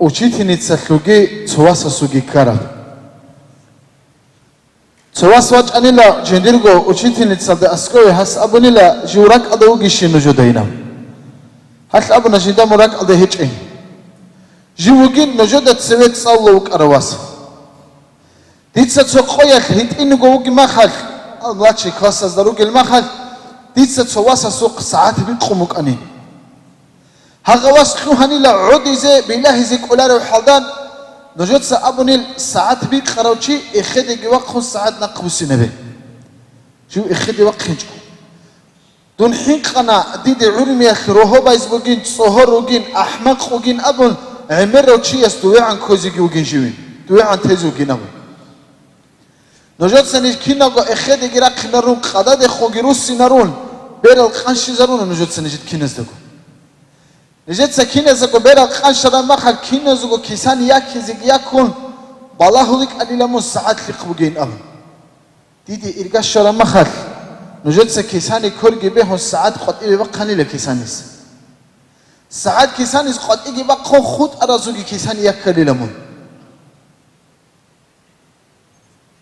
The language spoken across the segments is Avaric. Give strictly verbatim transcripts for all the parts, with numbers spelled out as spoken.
Учительницалъулги цо васасулги ккараб. Цо вас вачӀанила жиндирго учительницалда аскӀове, гьас абунила, жив ракӀалда вугищин нужодайинав? Гьалъ абуна, жинда мун ракӀалда гьечӀин. Жив вугин нужода цеве цӀалула вукӀарав вас. Дица цо къоялъ гьитӀинго вугеб махалъ, младший классазда ругел махалъ, дица цо васасухъ сагӀат бикъун букӀанин. Гьагъа вас лъугьанила гӀодизе, билагьизе кӀоларев хӀалда, нужеца абунил, сагӀат бикъарав чи эхедеги вахъун сагӀат нахъбуссинабе. Жив эхеде вахъинчӀо. Дун хӀинкъана, диде гӀурмиялъ рогьобайз бугин, цӀогьор ругин, ахӀмакъ вугин абун, гӀемерав чияс дувегӀан ккозеги вугин живин, дувегӀан тезе вугин абун. Нужецани киналго эхедеги рахъинарун, къададехунги руссинарун, берал къанщизаруна нужецани жид киназдаго. Нижеца киназдаго берал къанщараб махалъ киназдаго кисани яккизеги яккун, балагьуликӀанила мун сагӀат лъихъ бугин абун. Диде ирга щвараб махалъ, нужеца кисани кверги бегьун сагӀат къватӀиве бахъанила кисанис. СагӀат кисанис къватӀиги бахъун хутӀаразулги кисани яккалила мун.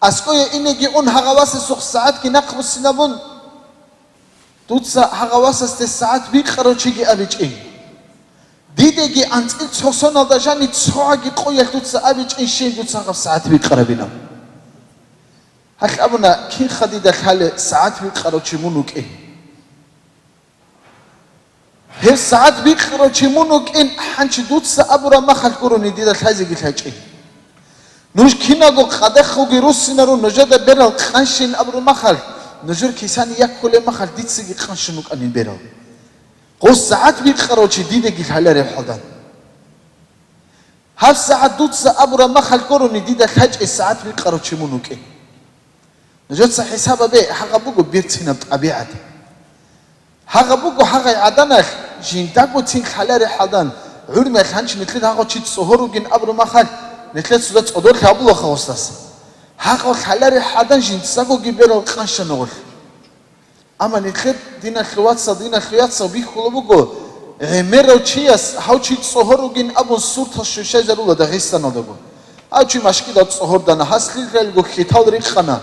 АскӀове инеги ун гьагъа васасухъ сагӀатги нахъбуссинабун, дуца гьагъа васасде сагӀат бикъарав чиги абичӀин. Дидеги анцӀил цо соналда жани цогӀаги къоялъ дуца абичӀин щин дуца гьаб сагӀат бикъарабилан. Гьалъ абуна, кинха дида лъалеб сагӀат бикъарав чи мун вукӀин? Гьеб сагӀат бикъарав чи мун вукӀин, хӀанчи дуца абураб махалъ гурони дида лъазеги лъачӀин. Нуж киналго къадахъуги руссинарун, нужеда берал къанщин абураб махалъ, нужер кисани яккулеб махалъ дицаги къанщун вукӀанин берал. Гъос сагӀат бикъарав чи дидеги лъаларев хӀалдан. Гьаб сагӀат дуца абураб махалъ гурони дида лъачӀей сагӀат бикъарав чи мун вукӀин. Нужеца хӀисаб гьабе, гьагъаб буго берцинаб тӀабигӀат. Гьагъаб буго гьагъай гӀаданалъ жиндагоцин лъаларев хӀалдан, гӀурмиялъ гьанчи нилъер гьагъав чи цӀогьор ругин абураб махалъ, нилъер цо-, цо-, цӀодорлъи гьабулаха гъосдаса. Гьагъав лъаларев хӀалдан жинцагоги берал къанщана гъолъ. Амма нилъер диналъул вацал, диналъул яцал бихьула буго, гӀемерав чияс гьав чи цӀогьор ругин абун суртал щущайзарула Дагъистаналдаго. Гьав чи машкидал цӀогьордана, гьас лъилъаялго хьитал рикъана.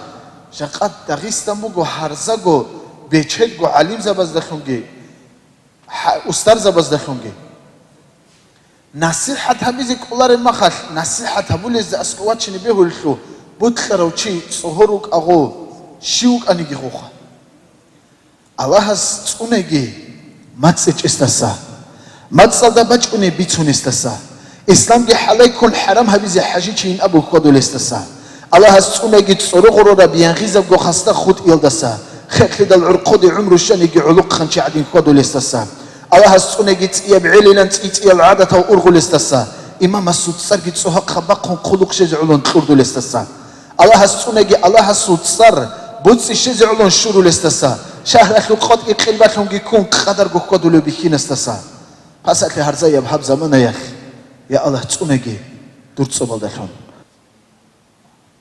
Жакъа Дагъистан буго гьарзаго, бечедго гӀалимзабаздалъунги, хӀа-, устарзабаздалъунги. НасихӀат гьабизе кӀолареб махалъ, насихӀат гьабулезда аскӀов вачине бегьулелъул, бокьарав чи цӀогьор вукӀагъо, щив вукӀаниги гъоха. Аллагьас цӀунаги мацӀичӀесдаса, мацӀалда бачӀунеб бицунесдаса, исламги хӀалайккун хӀарам гьабизе хӀажичейин абун хьвадулесдаса, Аллагьас цӀунаги цӀорогъорораб янгъизабго хасда хутӀиялдаса, хекълъидал гӀурхъуде гӀумру щваниги гӀолохъанчи гӀадин хьвадулесдаса, Аллагьас цӀунаги цӀияб гӀелилан цӀийцӀиял гӀадатал ургъулесдаса, имамасул цӀарги цӀогьахъа бахъун хъулухъ щезе гӀолон кьурдулесдаса. Аллагьас цӀунаги Аллагьасул цӀар боцӀи щезе гӀолон щурулесдаса, шагьралъул къотӀги къилбалъунги ккун къадарго хьвадулев бихьинасдаса. Пасалъи гьарзаяб гьаб заманаялъ, я Аллагь, цӀунаги дур цӀобалдалъун.